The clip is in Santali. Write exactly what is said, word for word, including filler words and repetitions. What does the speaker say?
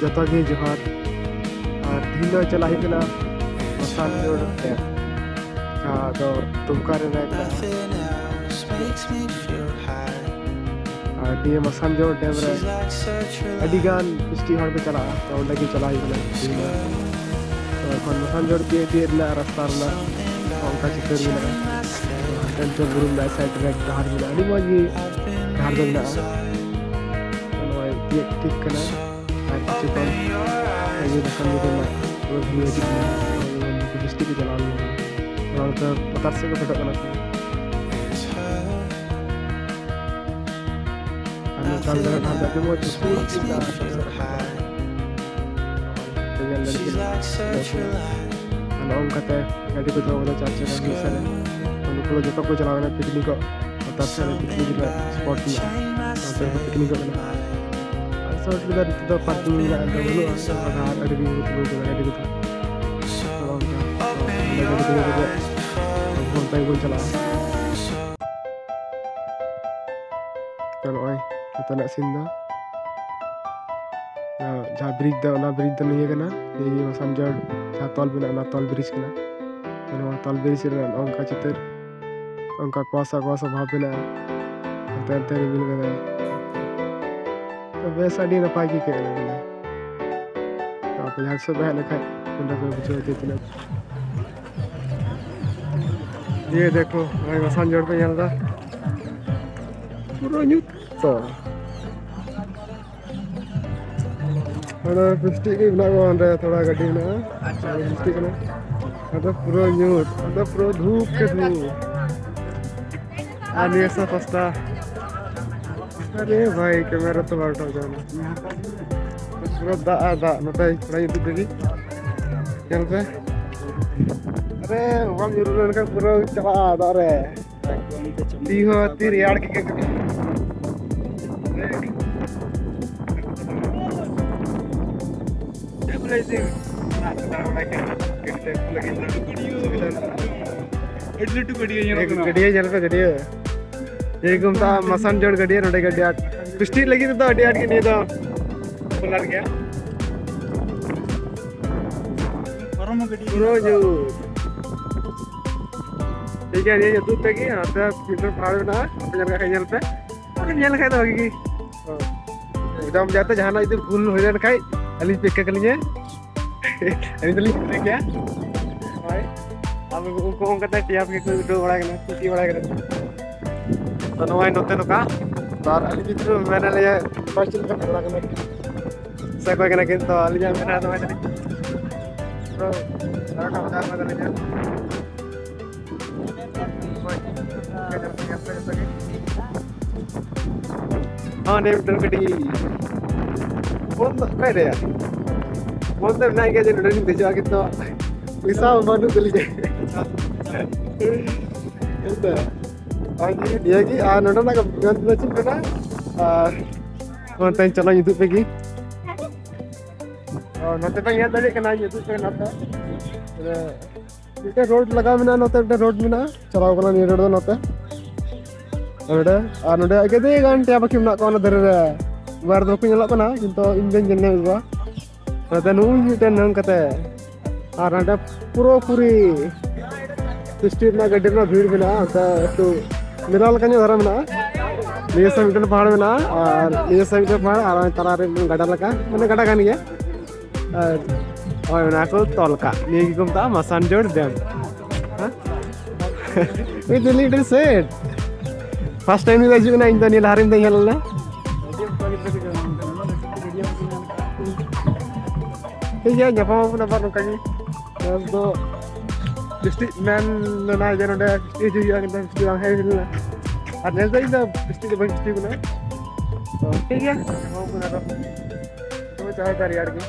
ᱡᱚᱛᱚ ᱜᱮ ᱡᱚᱦᱟᱨ᱾ ᱟᱨ ᱛᱤᱦᱤᱧ ᱫᱚ ᱪᱟᱞᱟᱜ ᱦᱩᱭᱩᱜ ᱠᱟᱱᱟ ᱢᱟᱥᱟᱱᱡᱳᱲ ᱰᱮᱢ, ᱡᱟᱦᱟᱸ ᱫᱚ ᱫᱩᱢᱠᱟ ᱨᱮ ᱢᱮᱱᱟᱜᱼᱟ᱾ ᱟᱨ ᱱᱤᱭᱟᱹ ᱢᱟᱥᱟᱱᱡᱳᱲ ᱰᱮᱢ ᱨᱮ ᱟᱹᱰᱤ ᱜᱟᱱ ᱢᱤᱥᱴᱤ ᱦᱚᱲ ᱠᱚ ᱪᱟᱞᱟᱜᱼᱟ, ᱛᱚ ᱚᱸᱰᱮ ᱜᱮ ᱪᱟᱞᱟᱜ ᱦᱩᱭᱩᱜ ᱠᱟᱱᱟ ᱛᱤᱦᱤᱧ ᱫᱚ᱾ ᱛᱚ ᱮᱠᱷᱚᱱ ᱢᱟᱥᱟᱱᱡᱳᱲ ᱛᱤᱭᱳᱜ ᱛᱤᱭᱳᱜ ᱨᱮᱱᱟᱜ ᱨᱟᱥᱛᱟ ᱨᱮᱱᱟᱜ ᱚᱱᱠᱟ ᱪᱤᱛᱟᱹᱨ ᱢᱮᱱᱟᱜᱼᱟ᱾ ᱛᱚ ᱦᱟᱱᱛᱮ ᱱᱟᱛᱮ ᱵᱩᱨᱩ ᱢᱮᱱᱟᱜᱼᱟ, ᱥᱟᱭᱤᱰ ᱨᱮ ᱰᱟᱦᱟᱨ ᱢᱮᱱᱟᱜᱼᱟ, ᱟᱹᱰᱤ ᱢᱚᱡᱽ ᱜᱮ ᱰᱟᱦᱟᱨ ᱫᱚ ᱢᱮᱱᱟᱜᱼᱟ᱾ ᱛᱚ ᱱᱚᱜᱼᱚᱭ ᱛᱤᱭᱳᱜ ᱴᱷᱤᱠ ᱠᱟᱱᱟ᱾ ᱟᱨ ᱠᱤᱪᱷᱩ ᱠᱷᱚᱱ ᱟᱭᱩ ᱫᱚᱠᱟᱱ ᱫᱚᱠᱟᱱ ᱨᱮᱱᱟᱜ ᱯᱩᱨᱟᱹ ᱵᱷᱤᱲ ᱦᱤᱡᱩᱜ ᱠᱟᱱᱟ᱾ ᱩᱱᱠᱩ ᱵᱤᱥᱴᱤ ᱠᱚ ᱪᱟᱞᱟᱣ ᱞᱮᱱᱟ, ᱚᱱᱟ ᱱᱚᱛᱮ ᱞᱟᱛᱟᱨ ᱥᱮᱫ ᱠᱚ ᱯᱷᱮᱰᱚᱜ ᱠᱟᱱᱟ ᱠᱚ᱾ ᱟᱨ ᱱᱚᱝᱠᱟ ᱞᱮᱠᱟ ᱰᱷᱟᱨ ᱰᱷᱟᱨ ᱛᱮ ᱢᱚᱡᱽ ᱥᱩᱨ ᱥᱩᱨ ᱛᱮ ᱟᱨ ᱧᱮᱞ ᱫᱟᱲᱮᱭᱟᱜ ᱠᱟᱱᱟ᱾ ᱟᱨ ᱱᱚᱜᱼᱚ ᱱᱚᱝᱠᱟᱛᱮ ᱜᱟᱹᱰᱤ ᱠᱚ ᱫᱚᱦᱚ ᱠᱟᱫᱟ ᱪᱟᱨ ᱪᱟᱠᱟ ᱢᱤᱫ ᱥᱮᱫ ᱨᱮ᱾ ᱱᱩᱠᱩ ᱫᱚ ᱡᱚᱛᱚ ᱠᱚ ᱪᱟᱞᱟᱣ ᱠᱟᱱᱟ ᱯᱤᱠᱱᱤᱠᱚᱜ, ᱞᱟᱛᱟᱨ ᱥᱮᱫ ᱨᱮ ᱯᱤᱠᱱᱤᱠ ᱨᱮᱱᱟᱜ ᱥᱯᱚᱴ ᱢᱮᱱᱟᱜᱼᱟ, ᱚᱱᱛᱮ ᱠᱚ ᱯᱤᱠᱱᱤᱠᱚᱜ ᱠᱟᱱᱟ᱾ ᱟᱨ ᱥᱚᱨᱴ ᱨᱮᱫᱚ ᱱᱤᱛᱚᱜ ᱫᱚ ᱯᱟᱨᱠᱤᱝ ᱨᱮᱱᱟᱜ ᱫᱚ ᱵᱟᱹᱱᱩᱜᱼᱟ, ᱟᱨ ᱟᱹᱰᱤ ᱫᱤᱱ ᱠᱚ ᱛᱤᱸᱜᱩ ᱠᱟᱫᱟ ᱜᱟᱹᱰᱤ ᱠᱚᱫᱚ᱾ ᱱᱚᱜᱼᱚ ᱱᱚᱝᱠᱟ᱾ ᱛᱚ, ᱚᱸᱰᱮ ᱜᱟᱹᱰᱤ ᱛᱤᱸᱜᱩ ᱠᱟᱛᱮ ᱟᱵᱚ ᱚᱱᱛᱮ ᱜᱮᱵᱚᱱ ᱪᱟᱞᱟᱜᱼᱟ᱾ ᱛᱚ, ᱱᱚᱜᱼᱚᱭ ᱱᱚᱛᱮᱱᱟᱜ ᱥᱤᱱ ᱫᱚ, ᱟᱨ ᱡᱟᱦᱟᱸ ᱵᱨᱤᱡᱽ ᱫᱚ, ᱚᱱᱟ ᱵᱨᱤᱡᱽ ᱫᱚ ᱱᱤᱭᱟᱹ ᱠᱟᱱᱟ, ᱱᱤᱭᱟᱹ ᱜᱮ ᱢᱟᱥᱟᱱᱡᱳᱲ ᱡᱟᱦᱟᱸ ᱛᱚᱞ ᱢᱮᱱᱟᱜᱼᱟ, ᱚᱱᱟ ᱛᱚᱞ ᱵᱨᱤᱡᱽ ᱠᱟᱱᱟ᱾ ᱛᱚ, ᱱᱚᱣᱟ ᱛᱚᱞ ᱵᱨᱤᱡᱽ ᱨᱮ ᱱᱚᱜᱼᱚ ᱱᱚᱝᱠᱟ ᱪᱤᱛᱟᱹᱨ, ᱚᱱᱠᱟ ᱠᱩᱣᱟᱥᱟ ᱠᱩᱣᱟᱥᱟ ᱵᱷᱟᱵᱽ ᱢᱮᱱᱟᱜᱼᱟ, ᱦᱟᱱᱛᱮ ᱱᱟᱛᱮ ᱨᱤᱢᱤᱞ ᱠᱟᱫᱟᱭ᱾ ᱛᱚ, ᱵᱮᱥ ᱟᱹᱰᱤ ᱱᱟᱯᱟᱭ ᱜᱮ ᱟᱹᱭᱠᱟᱹᱜ ᱠᱟᱱᱟ ᱵᱚᱞᱮ᱾ ᱛᱚ, ᱟᱯᱮ ᱡᱟᱦᱟᱸ ᱥᱮᱫ ᱯᱮ ᱦᱮᱡ ᱞᱮᱱᱠᱷᱟᱱ ᱱᱚᱰᱮ ᱯᱮ ᱵᱩᱡᱷᱟᱹᱣᱟ ᱡᱮ ᱛᱤᱱᱟᱹᱜ ᱤᱭᱟᱹ ᱫᱮᱠᱷᱚ, ᱱᱚᱜᱼᱚᱭ ᱢᱟᱥᱟᱱᱡᱳᱲ ᱯᱮ ᱧᱮᱞ ᱮᱫᱟ, ᱯᱩᱨᱟᱹ ᱧᱩᱛ ᱛᱚ᱾ ᱚᱸᱰᱮ ᱯᱤᱥᱴᱤ ᱜᱮ ᱢᱮᱱᱟᱜ ᱠᱚᱣᱟ, ᱚᱸᱰᱮ ᱛᱷᱚᱲᱟ ᱜᱟᱹᱰᱤ ᱢᱮᱱᱟᱜᱼᱟ, ᱟᱪᱪᱷᱟ᱾ ᱯᱤᱥᱴᱤ ᱠᱟᱱᱟ᱾ ᱟᱫᱚ ᱯᱩᱨᱟᱹ ᱧᱩᱛ, ᱟᱫᱚ ᱯᱩᱨᱟᱹ ᱫᱷᱩᱯ ᱜᱮ ᱫᱷᱩᱯ᱾ ᱟᱨ ᱱᱤᱭᱟᱹ ᱥᱟ ᱯᱟᱥᱴᱟ, ᱟᱨᱮ ᱵᱷᱟᱭ, ᱠᱮᱢᱮᱨᱟ ᱛᱚ ᱵᱟᱭ ᱩᱴᱷᱟᱹᱣ ᱫᱟ᱾ ᱯᱩᱨᱟᱹ ᱫᱟᱜ ᱟᱨ ᱫᱟᱜ, ᱱᱚᱛᱮ ᱛᱷᱚᱲᱟ ᱧᱩᱛᱩᱢ ᱛᱮᱜᱮ᱾ ᱧᱮᱞ ᱯᱮ᱾ ᱟᱨᱮ, ᱵᱟᱢ ᱧᱩᱨᱩ ᱞᱮᱱᱠᱷᱟᱱ ᱯᱩᱨᱟᱹ ᱪᱟᱵᱟᱜᱼᱟ ᱫᱟᱜ ᱨᱮ᱾ ᱛᱤ ᱦᱚᱸ ᱛᱤ ᱨᱮᱭᱟᱲ ᱜᱮ ᱟᱹᱭᱠᱟᱹᱜ ᱠᱟᱱᱟ᱾ ᱟᱹᱰᱤ ᱞᱟᱹᱴᱩ ᱜᱟᱹᱰᱭᱟᱹ ᱧᱮᱞᱚᱜ ᱠᱟᱱᱟ᱾ ᱜᱟᱹᱰᱭᱟᱹ ᱧᱮᱞ ᱯᱮ, ᱜᱟᱹᱰᱭᱟᱹ᱾ ᱡᱮᱨᱚᱠᱚᱢ ᱢᱮᱛᱟᱜᱼᱟ, ᱢᱟᱥᱟᱱᱡᱳᱲ ᱜᱟᱹᱰᱭᱟᱹ, ᱱᱚᱰᱮ ᱜᱟᱹᱰᱭᱟᱹ ᱟᱸᱴ᱾ ᱯᱤᱥᱴᱤ ᱞᱟᱹᱜᱤᱫ ᱛᱮᱫᱚ ᱟᱹᱰᱤ ᱟᱸᱴ ᱜᱮ ᱱᱤᱭᱟᱹ ᱫᱚ ᱯᱚᱯᱩᱞᱟᱨ ᱜᱮᱭᱟ᱾ ᱯᱩᱨᱟᱹ ᱧᱩᱛ᱾ ᱴᱷᱤᱠ ᱜᱮᱭᱟ, ᱱᱤᱭᱟᱹ ᱧᱩᱛᱩᱢ ᱛᱮᱜᱮ ᱱᱚᱛᱮ ᱢᱤᱫᱴᱮᱱ ᱯᱟᱦᱟᱲ ᱢᱮᱱᱟᱜᱼᱟ, ᱟᱯᱮ ᱧᱮᱞ ᱠᱟᱜ ᱠᱷᱟᱡ ᱧᱮᱞ ᱯᱮ, ᱟᱨ ᱧᱮᱞ ᱞᱮᱠᱷᱟᱡ ᱫᱚ ᱵᱷᱟᱜᱤ ᱜᱮ᱾ ᱦᱚᱸ᱾ ᱮᱠᱫᱚᱢ ᱡᱟᱛᱮ ᱡᱟᱦᱟᱱᱟᱜ ᱡᱩᱫᱤ ᱵᱷᱩᱞ ᱦᱩᱭ ᱞᱮᱱ ᱠᱷᱟᱡ ᱟᱹᱞᱤᱧ ᱯᱮ ᱤᱠᱟᱹ ᱠᱟᱹᱞᱤᱧᱟ᱾ ᱟᱹᱞᱤᱧ ᱫᱚᱞᱤᱧ ᱴᱷᱤᱠ ᱜᱮᱭᱟ᱾ ᱦᱳᱭ᱾ ᱟᱨ ᱩᱱᱠᱩ ᱚᱱᱠᱟᱛᱮ ᱴᱮᱭᱟᱯ ᱜᱮᱠᱚ ᱩᱰᱟᱹᱣ ᱵᱟᱲᱟᱭ ᱠᱟᱱᱟ, ᱠᱩᱥᱤ ᱵᱟᱲᱟᱭ ᱠᱟᱱᱟ᱾ ᱛᱚ ᱱᱚᱜᱼᱚᱭ ᱱᱚᱛᱮ ᱱᱚᱝᱠᱟ᱾ ᱟᱨ ᱟᱹᱞᱤᱧ ᱡᱩᱫᱤ ᱢᱮᱱᱟ ᱞᱤᱧᱟ, ᱚᱠᱚᱭ ᱪᱮᱫ ᱞᱮᱠᱟ ᱠᱚᱲᱟ ᱠᱟᱱᱟ? ᱥᱮ ᱚᱠᱚᱭ ᱠᱟᱱᱟ ᱠᱤᱱ? ᱛᱚ ᱟᱹᱞᱤᱧᱟᱜ ᱢᱮᱱᱟ ᱱᱚᱜᱼᱚᱭ ᱛᱟᱹᱞᱤᱧ᱾ ᱯᱩᱨᱟᱹ ᱵᱟᱨᱚᱴᱟ ᱵᱟᱡᱟᱣ ᱠᱟᱱ ᱛᱟᱹᱞᱤᱧᱟ᱾ ᱦᱚᱸ, ᱚᱸᱰᱮ ᱢᱤᱫᱴᱮᱱ ᱠᱟᱹᱴᱤᱡ ᱯᱷᱳᱱ ᱫᱚ ᱚᱠᱟᱭ ᱨᱮᱭᱟ? ᱯᱷᱳᱱ ᱫᱚ ᱢᱮᱱᱟᱜ ᱜᱮᱭᱟ ᱡᱮ ᱱᱚᱸᱰᱮ ᱞᱤᱧ ᱫᱮᱡᱚᱜᱼᱟ, ᱠᱤᱱᱛᱩ ᱯᱚᱭᱥᱟ ᱵᱟᱹᱱᱩᱜ ᱛᱟᱹᱞᱤᱧᱟ᱾ ᱦᱮᱸ ᱛᱚ᱾ ᱟᱨ ᱱᱤᱭᱟᱹ ᱜᱮ, ᱟᱨ ᱱᱚᱸᱰᱮᱱᱟᱜ ᱪᱮᱫ ᱠᱟᱱᱟ? ᱟᱨ ᱚᱱᱛᱮᱧ ᱪᱟᱞᱟᱜ ᱤᱧ ᱩᱫᱩᱜ ᱯᱮ ᱜᱮ᱾ ᱚ, ᱱᱚᱛᱮ ᱯᱮ ᱧᱮᱞ ᱫᱟᱲᱮᱭᱟᱜ ᱠᱟᱱᱟ, ᱤᱧ ᱩᱫᱩᱜ ᱯᱮ ᱠᱟᱱᱟ ᱯᱮ᱾ ᱢᱤᱫᱴᱮᱱ ᱨᱳᱰ ᱞᱟᱜᱟᱣ ᱢᱮᱱᱟᱜᱼᱟ, ᱱᱚᱛᱮ ᱢᱤᱫᱴᱮᱱ ᱨᱳᱰ ᱢᱮᱱᱟᱜᱼᱟ, ᱪᱟᱞᱟᱣ ᱠᱟᱱᱟ ᱱᱤᱭᱟᱹ ᱨᱳᱰ ᱫᱚ ᱱᱚᱛᱮ᱾ ᱱᱚᱰᱮ, ᱟᱨ ᱱᱚᱰᱮ ᱟᱹᱰᱤ ᱜᱟᱱ ᱴᱮᱭᱟ ᱯᱟᱠᱷᱤ ᱢᱮᱱᱟᱜ ᱠᱚᱣᱟ ᱚᱱᱟ ᱫᱷᱟᱨᱮ ᱨᱮ᱾ ᱵᱟᱨ ᱫᱚ ᱵᱟᱠᱚ ᱧᱮᱞᱚᱜ ᱠᱟᱱᱟ, ᱠᱤᱱᱛᱩ ᱤᱧ ᱫᱚᱧ ᱧᱮᱞ ᱧᱟᱢᱮᱫ ᱠᱚᱣᱟ᱾ ᱱᱚᱛᱮ ᱱᱩᱭ ᱢᱤᱫᱴᱮᱱ ᱱᱚᱝ ᱠᱟᱛᱮ, ᱟᱨ ᱱᱚᱰᱮ ᱯᱩᱨᱟᱹᱯᱩᱨᱤ ᱥᱤᱥᱴᱤ ᱨᱮᱱᱟᱜ ᱜᱟᱹᱰᱤ ᱨᱮᱱᱟᱜ ᱵᱷᱤᱲ ᱢᱮᱱᱟᱜᱼᱟ᱾ ᱚᱱᱛᱮ ᱮᱠᱴᱩ ᱢᱮᱞᱟ ᱞᱮᱠᱟ ᱧᱚᱜ ᱫᱷᱟᱨᱟ ᱢᱮᱱᱟᱜᱼᱟ᱾ ᱱᱤᱭᱟᱹ ᱥᱮᱫ ᱢᱤᱫᱴᱮᱱ ᱯᱟᱦᱟᱲ ᱢᱮᱱᱟᱜᱼᱟ, ᱟᱨ ᱱᱤᱭᱟᱹ ᱥᱮᱫ ᱢᱤᱫᱴᱮᱱ ᱯᱟᱦᱟᱲ, ᱟᱨ ᱛᱟᱞᱟ ᱨᱮ ᱢᱤᱫᱴᱮᱱ ᱜᱟᱰᱟ ᱞᱮᱠᱟ, ᱢᱟᱱᱮ ᱜᱟᱰᱟ ᱠᱟᱱ ᱜᱮᱭᱟ᱾ ᱟᱨ ᱦᱳᱭ, ᱚᱱᱟ ᱠᱚ ᱛᱚᱞ ᱠᱟᱜ, ᱱᱤᱭᱟᱹ ᱜᱮᱠᱚ ᱢᱮᱛᱟᱜᱼᱟ ᱢᱟᱥᱟᱱᱡᱳᱲ ᱰᱮᱢ᱾ ᱦᱮᱸ? ᱢᱤᱫ ᱫᱤᱱ ᱞᱤᱧ ᱥᱮᱴ᱾ ᱯᱷᱟᱥᱴ ᱴᱟᱭᱤᱢ ᱤᱧ ᱦᱤᱡᱩᱜ ᱠᱟᱱᱟ, ᱤᱧ ᱫᱚ ᱱᱤᱭᱟᱹ ᱞᱟᱦᱟ ᱨᱮᱧ ᱦᱮᱡ ᱞᱮᱱᱟ᱾ ᱴᱷᱤᱠ ᱜᱮᱭᱟ, ᱧᱟᱯᱟᱢ ᱟᱵᱚᱱ ᱟᱵᱟᱨ ᱱᱚᱝᱠᱟ ᱜᱮ᱾ ᱱᱮᱥ ᱫᱚ ᱵᱤᱥᱴᱤ ᱢᱮᱱ ᱞᱮᱱᱟ ᱡᱮ ᱱᱚᱰᱮ ᱵᱤᱥᱴᱤ ᱦᱤᱡᱩᱜ ᱦᱩᱭᱩᱜᱼᱟ, ᱠᱤᱱᱛᱩ ᱵᱤᱥᱴᱤ ᱵᱟᱝ ᱦᱮᱡ ᱦᱩᱭ ᱞᱮᱱᱟ᱾ ᱟᱨ ᱱᱮᱥ ᱫᱚ ᱤᱧ ᱫᱚ ᱵᱤᱥᱴᱤ ᱫᱚ ᱵᱟᱹᱧ ᱵᱤᱥᱴᱤ ᱠᱟᱱᱟ᱾ ᱛᱚ ᱴᱷᱤᱠ ᱜᱮᱭᱟ, ᱧᱟᱯᱟᱢ ᱟᱵᱚᱱ ᱟᱨᱚ᱾ ᱛᱚᱵᱮ ᱪᱟᱦᱟᱣ ᱫᱟ ᱨᱮᱭᱟᱲ ᱜᱮ᱾